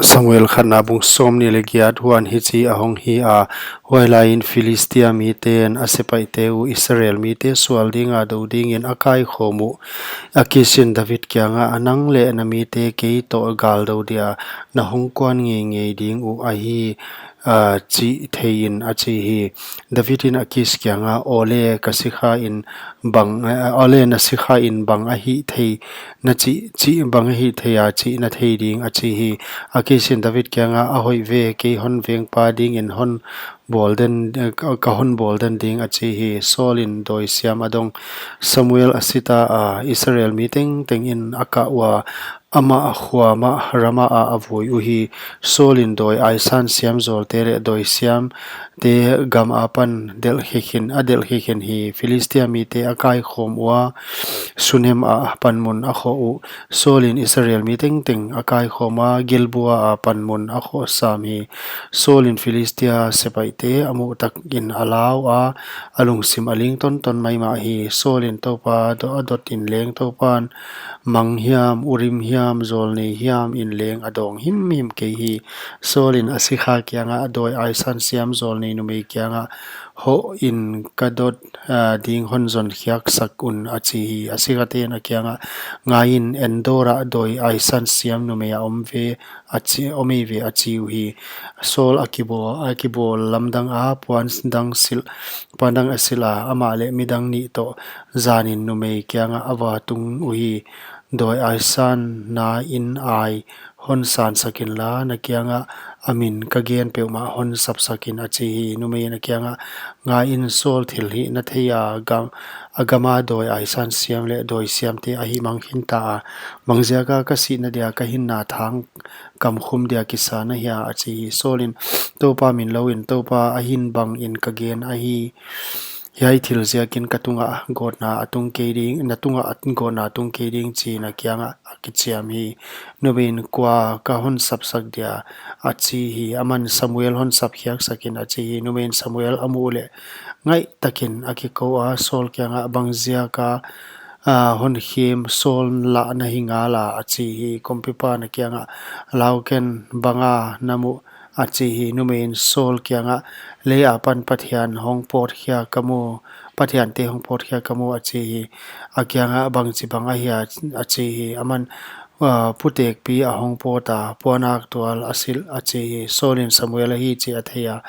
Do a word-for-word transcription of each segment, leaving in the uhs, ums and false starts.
Samuel khatna bung sawmnih leh giat. Huan hichi ahong hi a, huailaiin Philistia miten a sepaihte uh Israel mite sual dinga dou dingin a kaikhawm uh. Akisin David kiangah, nang leh na mite kei toh gal dou dia na hong kuan ngeingei ding uh ahi, chih theiin, a chi hi. Davidin Akis kiangah, aw leh, ka sikhain bang, aw leh, na sikhain bang a hih thei, na chih, chih bang a hih thei a chih na thei ding, a chi hi. Akisin David kiangah, a hoih ve, kei hon vengpa dingin hon bawl den, ka hon bawl den ding, a chi hi. Saulin dawi siam a dong. Samuel a si ta a, Israel mi tengtengin a kah ua, amah khua mah Rama ah a vui uhi. Saulin dawi aisan siam zawlte leh dawi siamte gam apan delh khikhin, a delh khikhin hi. Philistia mite a kaikhawm ua, Sunem ah panmun a khoh uh. Saulin Israel mi tengteng a kaikhawm a, Gilboa ah panmun a khoh sam hi. Saulin Philistia sepaihte a muh takin a lau a, a lungsim a ling tonton maimah hi. Saulin Toupa do-, a dotin leng Toupan mang hiam, Urim hiam, zawlnei hiam in leng a dawng himhim kei hi. Saulin a sikha kiangah, dawi aisan siam zawlnei numei kiangah hohin ka dot, ah, ding hon zon khiak sak un, a chi hi. A sikhaten a kiangah, ngaiin, Endor ah dawi aisan siam numei a om ve, a chi, om ei ve, a chi uhi. Saul a kibawl, a kibawl lamdang a, puan dang silh, puan dang a silh a, amah leh midang nih toh zanin numei kiangah a va tung uhi. Dawi aisanna in ai hon sansak inla, na kiangah a min ka gen peuhmah hon sapsak in, a chi hi. Numeiin a kiangah, ngaiin, Saul thilhihna thei a, gam, a gama dawi aisan siam leh dawi siamte a hihmang khinta a, bangziaka ka sihna dia ka hinna thang kamkhum dia kisa na hia, a chi hi. Saulin, Toupa min louin Toupa a hin bangin ka gen ahi. Hiai thil ziakin ka tungah gawtna a tung kei ding, na tungah gawtna a tung kei ding, chiin a kiangah a kichiam hi. Numeiin, kua ka hon sapsak dia, a chi hi. Aman, Samuel hon sap khiak sak in, a chi hi. Numeiin Samuel a muh uleh ngaihtakin a kikou a, Saul kiangah, bangziaka, ah, hon khem, Saul lah na hi ngala, a chi hi. Kumpipan a kiangah, lau ken, banga na muh, a chi hi. Numeiin Saul kiangah, lei apan Pathian hong pawt khia ka mu, Pathiante hong pawt khia ka mu, a chi hi. A kiangah, bangchibang ahia, a chi hi. Aman, ah, putekpi a hong pawt a, puan aktual a silh, a chi hi. Saulin Samuel ahi chih a thei a,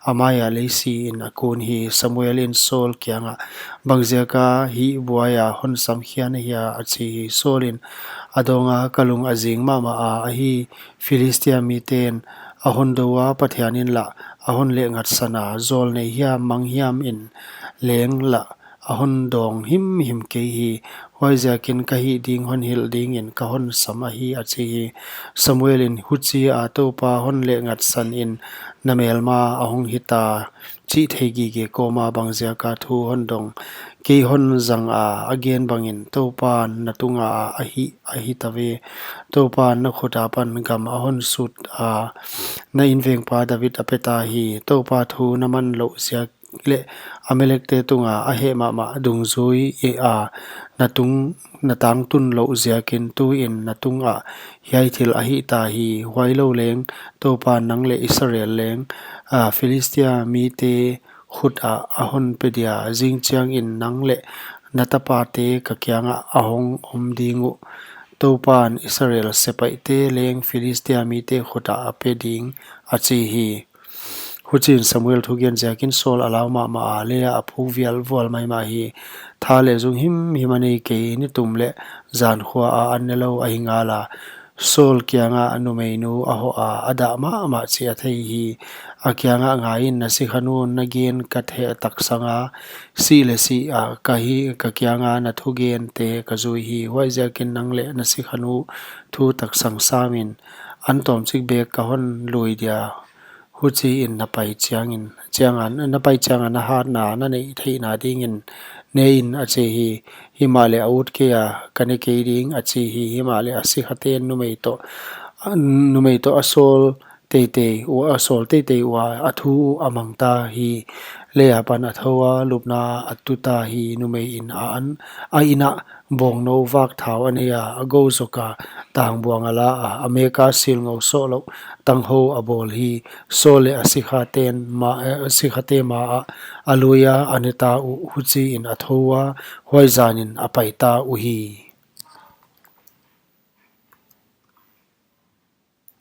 a mai ah lei siin a kun hi. Samuelin Saul kiangah, bangziaka hih buaia hon samkhia na hia, a chi hi. Saulin a dawng a, ka lung a zing mahmah a, ahi, Philistia miten a hon dou a, Pathianin lah a hon lehngatsan a, zawlnei hiam, mang hiam in leng lah a hon dawng himhim kei hi. Huaiziakin ka hih ding hon hilh dingin ka hon sam ahi, a chi hi. Samuelin, huchia Toupa hon lehngatsan in na melma a hong hita, chih thei gige kawma bangziaka thu hon dong? Kei hon zanga a gen bangin Toupan na tunga a hih, a hita ve. Toupan na khut apan gam a hon sut a, na invengpa David a peta hi. Toupa thu na man louh ziak leh Amalekte tunga a heh mahmah dungzui a, na tung, na tangtun louh ziakin tuin na tungah hiai thil a hihta hi. Huailou leng, Toupan nang leh Israel leng, ah, Philistia mite khut ah a hon pe dia, zingchiangin nang leh na tapate ka kiangah a hong om ding uh. Toupan Israel sepaihte leng Philistia mite khut ah a pe ding, a chi hi. Huchiin Samuel thugen ziakin Saul a lau mahmah a, lei ah a phuk vialvual maimah hi. Tha leh zung himhim a nei kei, nitum leh zan khua a an ne lou ahi ngala. Saul kiangah numeinu a hoh a, a dah mahmah chih a thei hi. A kiangah, ngaiin, na sikhanun na gen ka thei taksanga, sih leh sih a ka hi, ka kianga na thugente ka zui hi. Huaiziakin nang leh na sikhanu thu taksang samin, an tawmchik bek ka hon lui dia. Huchiin na pai chiangin, chianga, na pai chianga na hatna na neih theihna dingin ne in, a chi hi. Himahleh a ut kei a, ka ne kei ding, a chi hi. Himahleh a sikhaten numei toh, numei toh a sawl teitei ua, a sawl teitei ua, a thu uh a mangta hi. Lei apan a thou a, lupna a tuta hi. Numei in a an, a inn ah bawngnou vak thau a neia, a gou zoka tangbuang a laa, a meka silngou sohlouh tanghou a bawl hi. Saul leh a sikhaten ma, eh, sikhate maah a luia a neta uh, huchiin a thou ua, huai zanin a paita uhi.